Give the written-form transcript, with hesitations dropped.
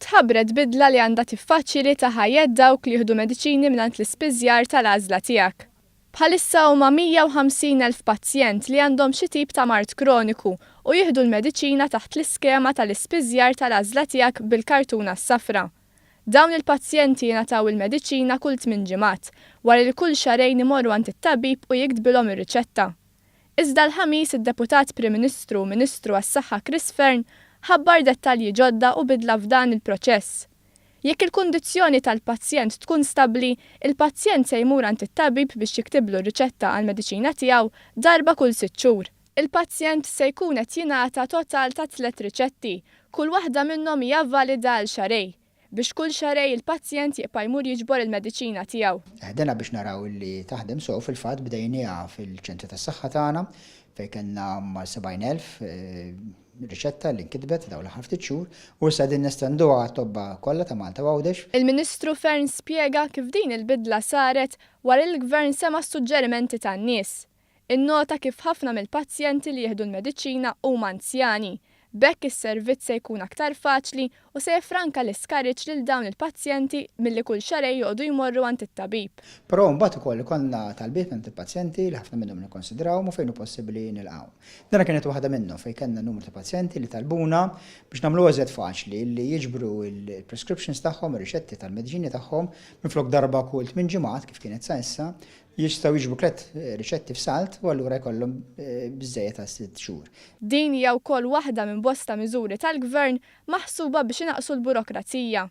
Tħabbret bidla li għandha tiffaċilita ħajjet dawk li jieħdu mediċini mingħand l-ispiżjar tal-għażla tiegħek. Bħalissa huma 150,000 pazjent li għandhom xi tip ta' mard kroniku u jieħdu l-mediċina taħt l-iskema tal-ispiżjar tal-għażla tiegħek bil-kartuna s-safra. Dawn il-pazjenti jingħataw il-mediċina kull tmien ġimgħat, wara li kull xahrejn imorru għand it-tabib u jiktbilhom ir-riċetta. Iżda l-Ħamis id-Deputat Prim Ministru u Ministru għas-Saħħa Chris Fearne ħabbar dettalji ġodda u bidla f'dan il-proċess. Jekk il-kundizzjoni tal-pazjent tkun stabbli, il-pazjent se jmur għand it-tabib biex jiktiblu r-riċetta għall-mediċina tiegħu darba kull sitt xhur. Il-pazjent se jkun qed jingħata total ta' tliet riċetti, kull waħda minnhom hija valida għal xahrejn. Biex kull xahrejn il-pazjent jibqa' jmur jiġbor il-mediċina tiegħu. Ħdena biex naraw li taħdem sew fil-fatt bdejniha fil-ċentri tas-saħħa tagħna fejn kellna mal-70,000 riċetta li nkitbet dawn l-aħħar ftit xhur u issa qegħdin nestenduha għat-tobba kollha ta' Malta u Għawdex. Il-Ministru Fearne spjega kif din il-bidla saret wara li l-Gvern sema' s-suġġerimenti tan-nies. Innota kif ħafna mill-pazjenti li jieħdu l-mediċina huma anzjani, b'hekk is-servizz se jkun aktar faċli u se jiffranka l-iskariġġ lil dawn il-pazjenti milli kull xahrejn joqogħdu jmorru għand it-tabib. Però mbagħad ukoll ikollna talbiet mingħand il-pazjenti li ħafna minnhom nikkonsidrawhom u fejn hu possibbli nilqgħuhom. Dana kienet waħda minnhom fejn kellna numru ta' pazjenti li talbuna biex nagħmluha iżjed faċli li jiġbru l-prescriptions tagħhom, ir-riċetti tal-mediċini tagħhom minflok darba kull tmien ġimgħat kif kienet sa issa, Jistgħu jiġbru tlett riċetti f'salt u allura jkollhom biżżejjed għal sitt xhur. Din hija wkoll waħda minn bosta miżuri tal-Gvern maħsuba biex inaqqsu l-burokrazija.